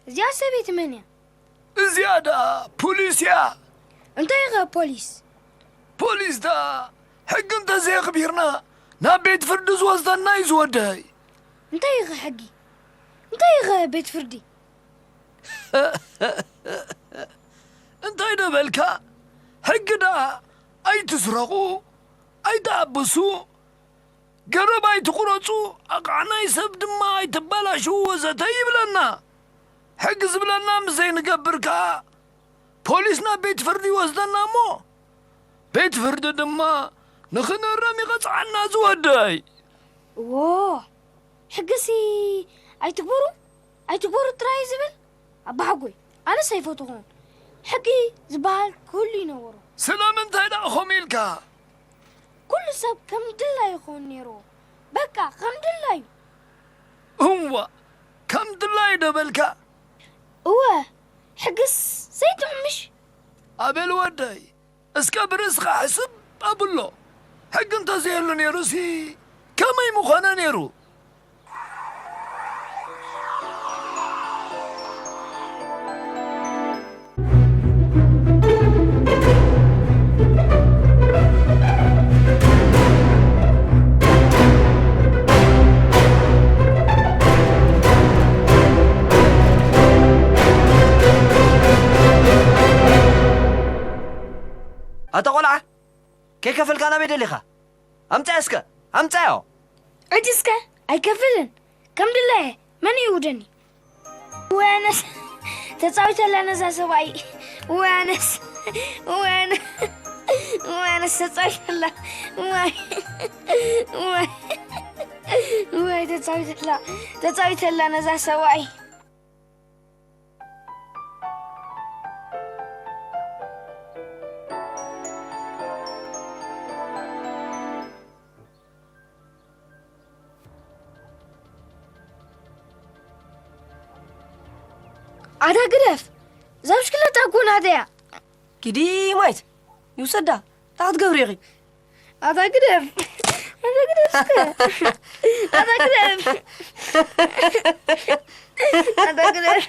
እዚኣ ሰበይቲ መን እያ? እዚኣ ደኣ ፖሊስ እያ። እንታይ ኢኸ ፖሊስ? ፖሊስ ደኣ ሕጊ እንተዘየኽቢርና ናብ ቤት ፍርዲ ዝወስደና እዩ ዝወደይ። እንታይ ኢኸ ሕጊ? እንታይ ኢኸ ቤት ፍርዲ? እንታይ ዶ በልካ? ሕጊ ደኣ ኣይትስረቑ፣ ኣይትኣብሱ፣ ገረብ ኣይትቑረጹ፣ ኣቕዓ ናይ ሰብ ድማ ኣይተባላሽዉ ወዘተ ይብለና። ሕጊ ዝብለና ምስ ዘይንገብር ከኣ ፖሊስ ናብ ቤት ፍርዲ ይወስደና እሞ ቤት ፍርዲ ድማ ንኽነረም ይቐጽዓና ዝወደይ። እዎ፣ ሕግሲ ኣይትግበሩ ኣይትግበሩ ጥራይ እዩ ዝብል ኣባሓጎይ። ኣነስ ኣይፈትኹን። ሕጊ ዝበሃል ክህሉ ይነበሮ። ስለምንታይ ደኣ ኸምኡ ኢልካ? ኩሉ ሰብ ከም ድላዩ ይኸውን ነይርዎ። በቃ ከም ድላዩ። እዋ፣ ከም ድላዩ ዶ በልካ? እወ፣ ሕግስ ዘይጥዕምሽ? ኣቤል ወደይ፣ እስከ ብርእስኻ ሕስብ ኣብሎ። ሕጊ እንተዘየሉ ነይሩሲ ከመይ ምኾነ ነይሩ? ኣታ ቆልዓ፣ ከይከፈልካ ናበይ ደሊኻ? ኣምጻዮ እስከ፣ ኣምጻዮ። ሕጂ እስከ ኣይከፍልን። ከም ድላየ መን ይውደኒ? ወይ ኣነስ ተጻዊተላ ነዛ ሰብኣይ። ወይ ኣነስ፣ ወይ ኣነ-፣ ወይ ኣነስ ተጻዊተላ። ወይ፣ ወይ፣ ወይ ተጻዊተላ፣ ተጻዊተላ ነዛ ሰብኣይ። ኣታ ግደፍ! እዛ ብሽክለታ እኮ ናተይ እያ። ኪዲ ማይት፣ ይውሰዳ። እንታይ ክትገብሪ ኢኺ? ኣታ ግደፍ! ኣታ ግደፍ እስከ! ኣታ ግደፍ! ኣታ ግደፍ!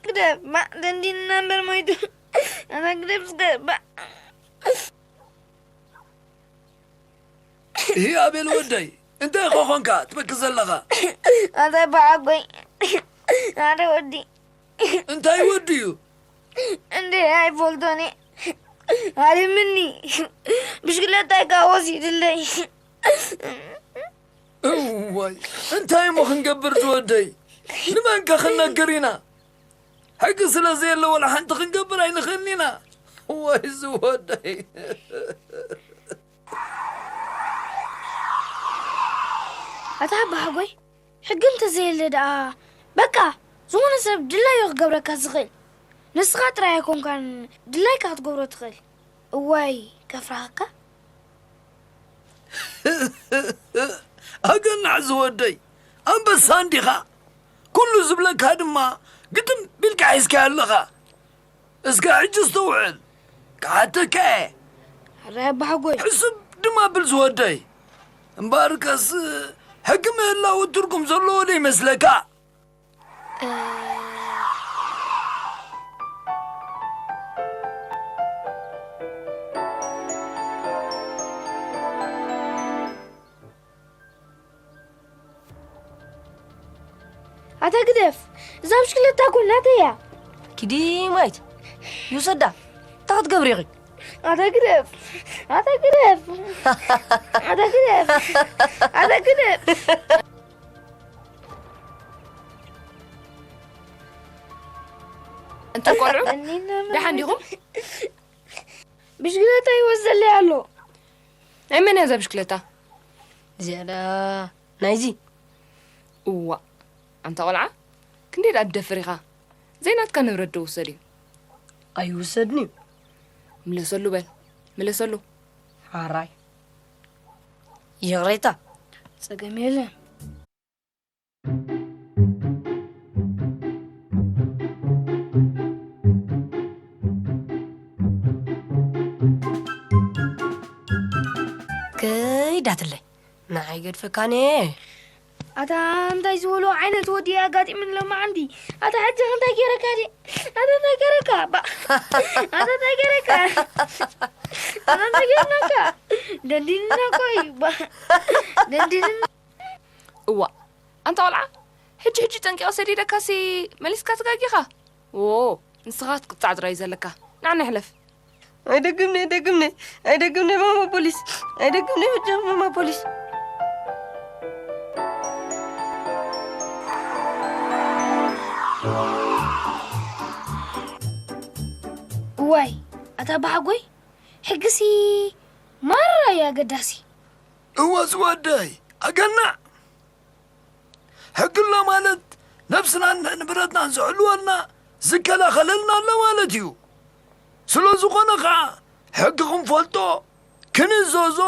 ግደፍ! ማ ደንዲንና እምበር ሞይቱ። ኣታ ግደፍ እስከ! ባ- ይህ ኣቤል ወደይ፣ እንታይ ኮኾንካ ትበኪ ዘለኻ? ኣታ በዓጎይ፣ ሓደ ወዲ። እንታይ ወዲ እዩ? እንዴ ኣይፈልጦን እየ። ሃሪምኒ። ብሽክለታይ ከኣ ወሲድለይ። እዋይ፣ እንታይ እሞ ክንገብር ዝወደይ? ንመን ከ ክንነግር ኢና? ሕጊ ስለ ዘየለ ወላ ሓንቲ ክንገብር ኣይንኽእልን ኢና። ወይ ዝወደይ። ኣታ ኣባሓጎይ፣ ሕጊ እንተዘየለ ደኣ፣ በቃ፣ ዝኾነ ሰብ ድላዩ ክገብረካ ዝኽእል። ንስኻ ጥራይ ኣይኮንካን ድላይካ ክትገብሮ ትኽእል። እዋይ፣ ከፍርሃካ። ኣገናዕ ዝወደይ፣ ኣንበሳ እንዲኻ። ኩሉ ዝብለካ ድማ ግጥም ቢልካ ሒዝካዮ ኣለኻ። እስከ ሕጂ ኣስተውዕል፣ ክሓተካ እየ። ኣረ ኣባሓጎይ። ሕስብ ድማ ብል ዝወደይ። እምበኣርከስ ሕጊ ምህላው ትርጉም ዘለዎ ዶ ይመስለካ? እ፣ ኣታ ግደፍ፣ እዛ ብሽክለታ እኮ ናተይ እያ። ኪዲ ማይት፣ ይውሰዳ። እንታይ ክትገብሪ ኢኺ? ኣታ ግደፍ፣ ኣታ ግደፍ፣ ኣታ ግደፍ፣ ኣታ ግደፍ። እንታይ ቆልዑ? ደሓን ዲኹም? ብሽክለታ ይወስደለይ ኣሎ። ናይ መን እያ እዛ ብሽክለታ? እዚኣ ደኣ ናይዚ። እዋእ፣ ኣንታ ቆልዓ፣ ክንደይ ደኣ ትደፍር ኢኻ? ዘይናትካ ንብረት ዶ ውሰድ እዩ? ኣይውሰድን እዩ። ምለሰሉ በል፣ ምለሰሉ። ሓራይ። ይቕሬታ። ጸገም የለን። ከይዳትለይ፣ ንዓይ ገድፈካኒ። ኣታ እንታይ ዝበሎ ዓይነት ወዲ ኣጋጢምኒ ሎማዓንቲ? ኣታ ሕጂ እንታይ ገይረካ ድየ? ኣታ እንታይ ገይረካ? ባ ኣታ እንታይ ገይረካ? ኣታ እንታይ ገይርናካ? ደንዲንና እኮ እዩ። ባ ደንዲንና። እዋ ኣንታ ቆልዓ፣ ሕጂ ሕጂ ጠንቂቐ ሰዲደካሲ መሊስካ ተጋጊኻ። ዎ ንስኻ ክትቅጻዕ ጥራይ እዩ ዘለካ። ንዓና ይሕለፍ። ኣይደግምኒ ኣይደግምኒ ኣይደግምኒ ማማ ፖሊስ ኣይደግምኒ ብጃ ማማ ፖሊስ። እዋይ ኣታ ባሓጎይ፣ ሕግሲ ማራ እዩ ኣገዳሲ። እወ ዝወደይ ኣገናዕ። ሕጊ ኣሎ ማለት ነብስናን ንብረትናን ዝሕልወልና ዝከላኸለልና ኣሎ ማለት እዩ። ስለ ዝኾነ ኸዓ ሕጊ ክንፈልጦ ክንእዘዞ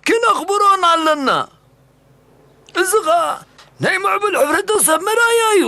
ክነኽብሮን ኣለና። እዚ ኸዓ ናይ ምዕቡል ሕብረተሰብ መርኣያ እዩ።